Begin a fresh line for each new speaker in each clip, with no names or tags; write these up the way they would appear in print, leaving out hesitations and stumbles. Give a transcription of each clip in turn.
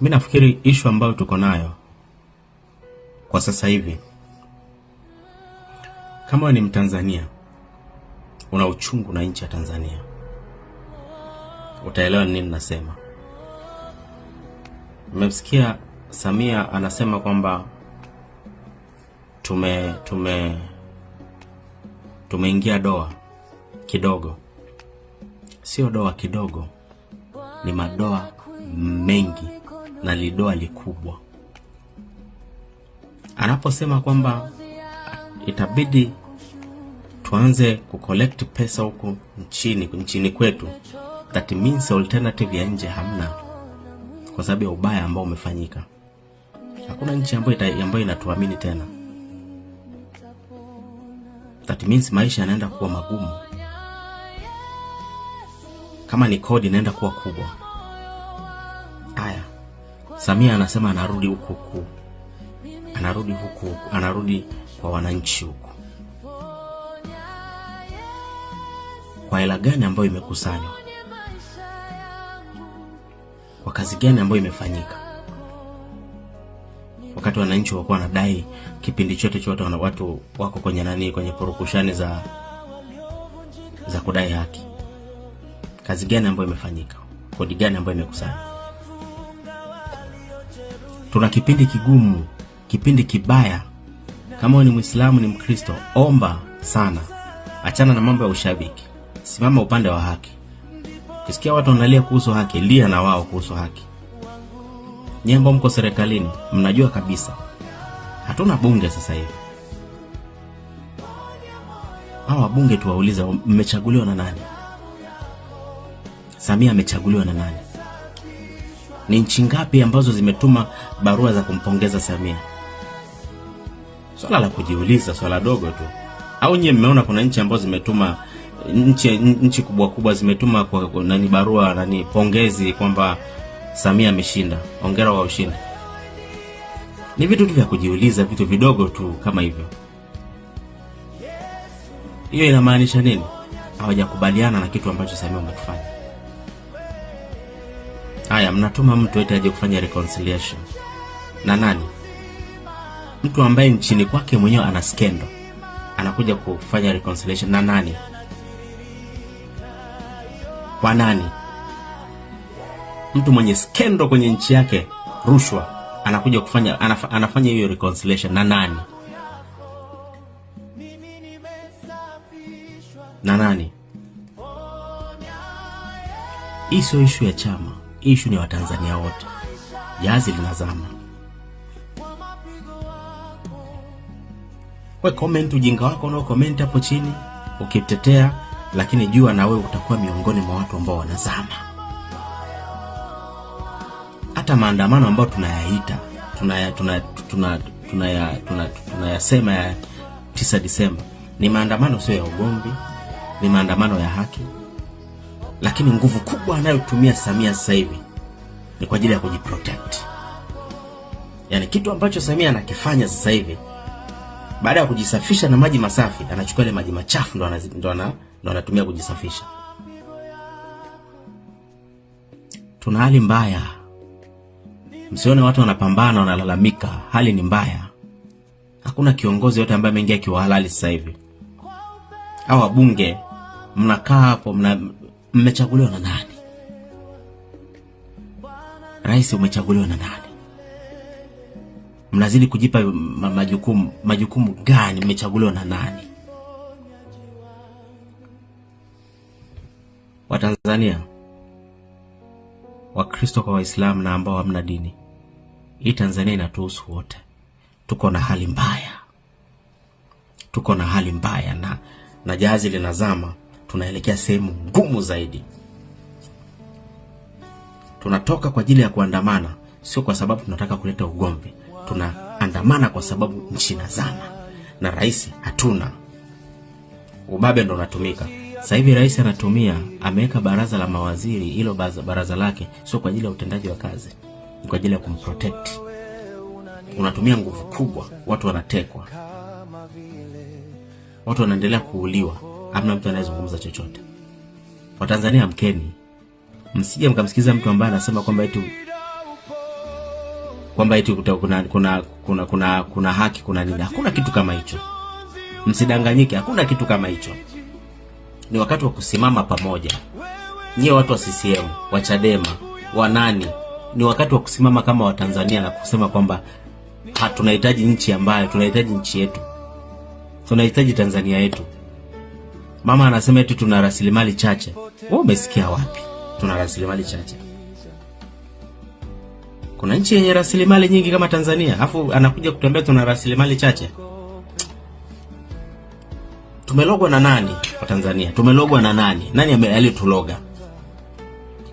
Mi nafikiri ishu ambayo tuko nayo kwa sasa hivi, kama wewe ni Mtanzania una uchungu na nchi ya Tanzania, utaelewa nini nasema. Mmemsikia Samia anasema kwamba tumeingia doa kidogo. Sio doa kidogo, ni madoa mengi na lidoa likubwa. Anaposema kwamba itabidi tuanze kucollect pesa huku nchini kwetu, that means alternative ya nje hamna, kwa sababu ya ubaya ambao umefanyika. Hakuna nchi ambayo inatuamini tena. That means maisha yanaenda kuwa magumu. Kama ni kodi inaenda kuwa kubwa. Haya, Samia anasema anarudi huku huku, anarudi huku huku, anarudi kwa wananchi huku. Kwa hela gani ambayo imekusanywa? Kwa kazi gani ambayo imefanyika? Wakati wananchi walikuwa wanadai kipindi chote chote, watu wako kwenye nani, kwenye purukushani za kudai haki. Kazi gani ambayo imefanyika? Kodi gani ambayo imekusanywa? Tuna kipindi kigumu, kipindi kibaya. Kama wewe ni Muislamu, ni Mkristo, omba sana. Achana na mambo ya ushabiki. Simama upande wa haki. Ukisikia watu wanalia kuhusu haki, lia na wao kuhusu haki. Nyie ambao mko serikalini, mnajua kabisa hatuna bunge sasa hivi. Hawa wabunge tuwaulize, mmechaguliwa na nani? Samia amechaguliwa na nani? Ni nchi ngapi ambazo zimetuma barua za kumpongeza Samia? Swala la kujiuliza, swala dogo tu. Au nyie mmeona kuna nchi ambazo zimetuma, nchi kubwa kubwa zimetuma kwa nani barua, nani pongezi kwamba Samia ameshinda, hongera kwa ushindi? Ni vitu tu vya kujiuliza, vitu vidogo tu kama hivyo. Hiyo inamaanisha nini? Hawajakubaliana na kitu ambacho Samia amekifanya. Haya, mnatuma mtu eti aje kufanya reconciliation na nani? Mtu ambaye nchini kwake mwenyewe ana skendo anakuja kufanya reconciliation na nani? Kwa nani? Mtu mwenye skendo kwenye nchi yake, rushwa, anakuja kufanya, anafanya hiyo reconciliation na nani? Na nani? Hii sio issue ya chama, hii issue ni Watanzania wote. Jahazi linazama. We comment ujinga wako unao comment hapo chini ukitetea, lakini jua na wewe utakuwa miongoni mwa watu ambao wanazama. Hata maandamano ambayo tunayaita, tunayasema ya 9 Disemba ni maandamano sio ya ugomvi, ni maandamano ya haki. Lakini nguvu kubwa anayotumia Samia sasa hivi ni kwa ajili ya kujiprotect. Yaani kitu ambacho Samia anakifanya sasa hivi, baada ya kujisafisha na maji masafi, anachukua ile maji machafu ndo anatumia kujisafisha. Tuna hali mbaya. Msione watu wanapambana wanalalamika, hali ni mbaya. Hakuna kiongozi yote ambaye ameingia kiuhalali sasa hivi. Hao wabunge mnakaa hapo, mmechaguliwa na nani? Rais umechaguliwa na nani? Mnazidi kujipa majukumu, majukumu gani? Mmechaguliwa na nani? Watanzania, Wakristo kwa Waislamu na ambao hamna dini, hii Tanzania inatuhusu wote. Tuko na hali mbaya. Tuko na hali mbaya na jahazi linazama. Tunaelekea sehemu ngumu zaidi. Tunatoka kwa ajili ya kuandamana, sio kwa sababu tunataka kuleta ugomvi. Tunaandamana kwa sababu nchi inazama na rais hatuna. Ubabe ndo unatumika. Sasa hivi rais anatumia, ameweka baraza la mawaziri, hilo baraza lake sio kwa ajili ya utendaji wa kazi, ni kwa ajili ya kumprotect. Unatumia nguvu kubwa, watu wanatekwa, watu wanaendelea kuuliwa, hamna mtu anayezungumza chochote. Watanzania amkeni, msije mkamsikiza mtu ambaye anasema kwamba eti kwamba eti kuna haki, kuna nini. Hakuna kitu kama hicho, msidanganyike, hakuna kitu kama hicho. Ni wakati wa kusimama pamoja. Nyie watu wa CCM, wa Chadema, wa nani, ni wakati wa kusimama kama Watanzania na kusema kwamba tunahitaji nchi ambayo, tunahitaji nchi yetu, tunahitaji Tanzania yetu. Mama anasema eti tuna rasilimali chache. Wewe umesikia wapi tuna rasilimali chache? Kuna nchi yenye rasilimali nyingi kama Tanzania, afu anakuja kutuambia tuna rasilimali chache? Tumelogwa na nani wa Tanzania? Tumelogwa na nani? Nani aliyetuloga?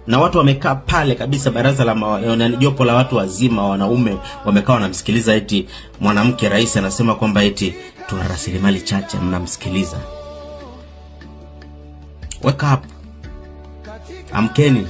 Na watu wamekaa pale kabisa, baraza la jopo la watu wazima wanaume wamekaa wanamsikiliza eti mwanamke rais anasema kwamba eti tuna rasilimali chache, mnamsikiliza. Wake up, amkeni.